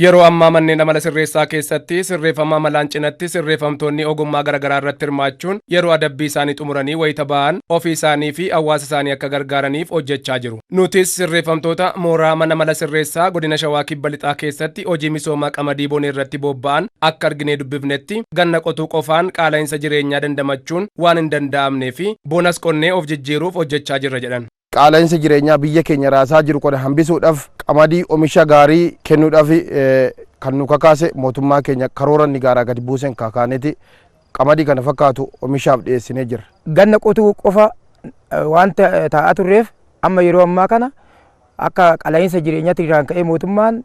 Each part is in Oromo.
Yeroo ammaa manneen amala sirreessaa keessatti sirreeffama amalaan cinatti sirreeffamtoonni ogummaa garaagaraa irratti hirmaachuun yeroo adabbii isaanii xumuranii wayita ba'an ofii isaanii fi hawaasa isaanii akka gargaaraniif hojjechaa jiru. Nutis sirreeffamtoota mooraa mana amala sirreessaa godina Shawaa Kibba Lixaa keessatti hojii misoomaa qamadii bonee irratti bobba'an akka arginee dubbifnetti, ganna qotuu qofaan qaala'insa jireenyaa dandamachuun waan hin danda'amnee fi bonas qonnee of jijjiiruuf hojjechaa jirra jedhan. Qaala'insa jireenyaa biyya keenya raasaa jiru kana hambisuudhaaf, qamadii oomisha gaarii kennuudhaaf kan nu kakaase mootummaa keenya karoora inni gaaraa gadi buuseen kakaaneeti qamadii kana fakkaatu oomishaaf dhiyeessinee jirra. Ganna qotuu qofa waan taa'aa turreef, amma yeroo ammaa kana akka qaala'insa jireenyaatti irraan ka'ee mootummaan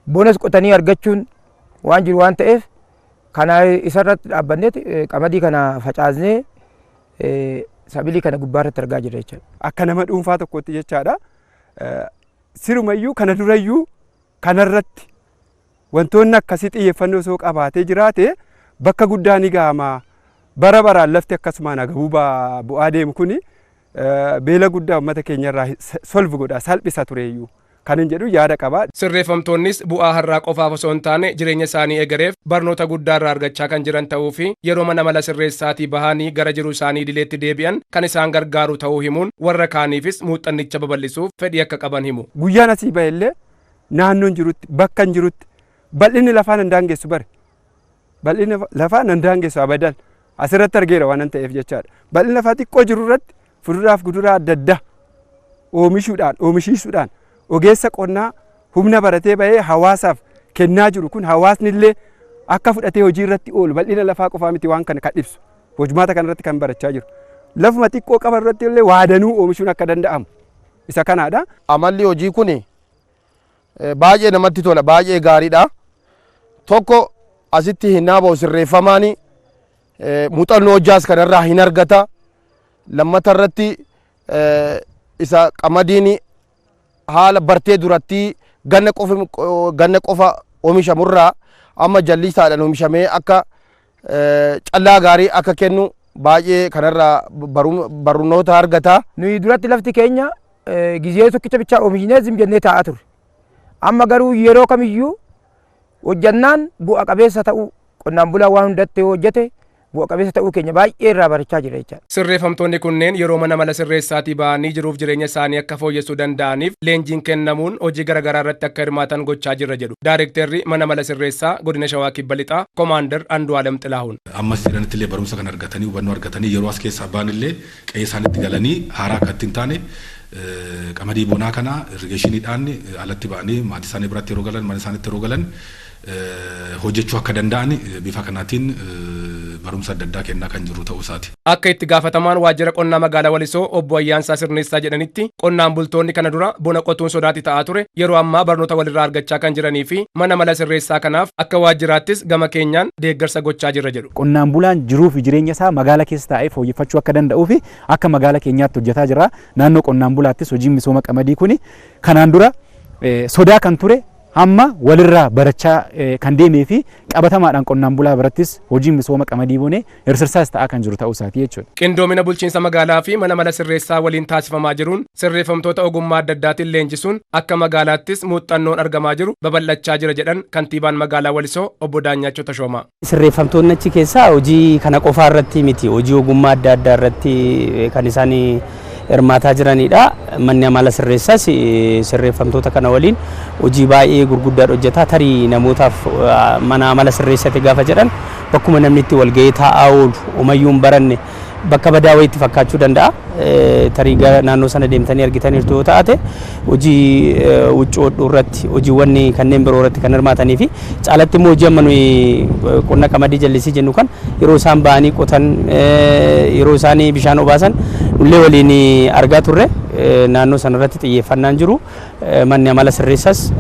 bonas qotanii argachuun waan jiru waan ta'eef, kana isarratti dhaabbanneet qamadii kana facaasnee sabilii kana gubbaarratti argaa jirra jechuudha. Akka nama dhuunfaa tokkotti jechaadha. Sirumayyuu kana durayyuu kanarratti wantoonni akkasii xiyyeeffannoo osoo qabaatee jiraate bakka guddaa ni ga'ama. Bara baraan lafti akkasumaan agabuu bu'aa deemu kuni beela guddaa uummata keenyarraa solve godha, salphisa tureeyyuu. Kan hin jedhu yaada qaba. Sirreeffamtoonnis bu'aa har'aa qofaaf osoo hin taane jireenya isaanii egereef barnoota guddaa irraa argachaa kan jiran ta'uu fi yeroo mana mala sirreessaatii bahanii gara jiruu isaanii idileetti deebi'an kan isaan gargaaru ta'uu himuun, warra kaaniifis muuxannicha babal'isuuf fedhii akka qaban himu. Guyyaan asii bahillee naannoon jirutti, bakka hin jirutti, bal'inni lafaa nan daangessu bare. Bal'inni lafaa nan daangessu abadan. Asirratti argeera waan ta'eef jechaadha. Bal'inni lafaa xiqqoo jiru irratti fuduraaf kuduraa adda addaa oomishuudhaan, oomishiisuudhaan, ogeessa qonnaa humna baratee bahee hawaasaaf kennaa jiru kun hawaasni illee akka fudhatee hojii irratti oolu, bal'ina lafaa qofaa miti waan kana kan ibsu. Hojmaata kanarratti kan barachaa jiru. Lafuma xiqqoo qaban irratti illee waadanuu oomishuun akka danda'amu isa kanaadha. Amalli hojii kun baay'ee namatti tola, baay'ee gaariidha. Tokko asitti hin naaba'u, sirreeffamaani muuxannoo hojjaas kanarraa hin argata. Lammata irratti isa qamadiin haala bartee duratti ganna qofa oomishamurraa amma jallisaadhaan oomishamee akka callaa gaarii akka kennu baay'ee kanarraa barnoota argata. Nuyi duratti lafti keenya gizee tokkicha bichaa oomishnee zim jennee taa'aa turre. Amma garuu yeroo kamiyyuu hojjannaan bu'a qabeessa ta'uu, qonnaan bulaa waan hundatti hojjete bu'a qabeessa ta'uu keenya baay'ee irraa barachaa jira jechaadha. Sirreeffamtoonni kunneen yeroo mana mala sirreessaatii ba'anii jiruuf jireenya isaanii akka fooyyessuu danda'aniif leenjiin kennamuun hojii garaagaraa irratti akka hirmaatan gochaa jirra jedhu. Daarektarri mana mala sirreessaa godina Shawaa Kibba Lixaa Komaander Andu'aalem Xilahuun. Ammas jedhanitti illee barumsa kan argatanii, hubannoo argatanii, yeroo as keessaa ba'an illee qe'ee isaaniitti galanii haaraa akka ittiin taane, qamadii bonaa kana irrigationiidhaan alatti ba'anii maatii isaanii biratti yeroo galan, mana isaaniitti yeroo galan hojjechuu akka danda'an bifa kanaatiin barumsa adda addaa kennaa kan jiru ta'uu isaati. Akka itti gaafatamaan waajjira qonnaa magaalaa Walisoo obbo Ayyaansaa Sirneessaa jedhanitti, qonnaan bultoonni kana dura bona qotuun sodaatti ta'aa ture yeroo ammaa barnoota walirraa argachaa kan jiranii fi mana mala sirreessaa kanaaf akka waajjiraattis gama keenyaan deeggarsa gochaa jirra jedhu. Qonnaan bulaan jiruu fi jireenya isaa magaala keessa taa'ee fooyyeffachuu akka danda'uu fi akka magaala keenyaatti hojjetaa jira. Naannoo qonnaan bulaattis hojiin misooma qamadii kuni kanaan dura sodaa kan ture hamma walirraa barachaa kan deemee fi qabatamaadhaan qonnaan bulaa birattis hojiin misooma qamadii bonee exercise ta'aa kan jiru ta'uu isaati jechuudha. Qindoomina bulchiinsa magaalaa fi mana mala sirreessaa waliin taasifamaa jiruun sirreeffamtoota ogummaa adda addaatiin leenjisuun akka magaalaattis muuxannoon argamaa jiru babal'achaa jira jedhan kantiibaan magaalaa Walisoo obbo Daanyaachoo Tashoomaa. Sirreeffamtoonni achi keessaa hojii kana qofaa irratti miti, hojii ogummaa adda addaa irratti kan isaan hirmaataa jiranidha. Manni amala sirreessaas sirreeffamtoota kana waliin hojii baay'ee gurguddaa hojjeta. Tarii namootaaf mana amala sirreessate gaafa jedhan bakkuma namni itti walgahee taa'aa oolu, homayyuu hin baranne, bakka badaa wayiitti fakkaachuu danda'a. Tarii gara naannoo sana deemtanii argitaniirtu yoo taate, hojii huccuu hodhuu irratti, hojiiwwan kanneen biroo irratti kan hirmaatanii fi caalatti immoo hojii amma nuyi qonna qamadii jallisii jennu kan yeroo isaan ba'anii qotan, yeroo isaan bishaan obaasan nullee waliin argaa turre. Naannoo sanarratti xiyyeeffannaan jiru, manni amala sirreessas,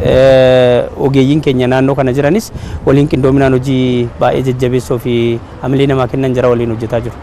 ogeeyyiin keenya naannoo kana jiranis waliin qindoominaan hojii baay'ee jajjabeessoo fi hamilee namaa kennan jara waliin hojjetaa jiru.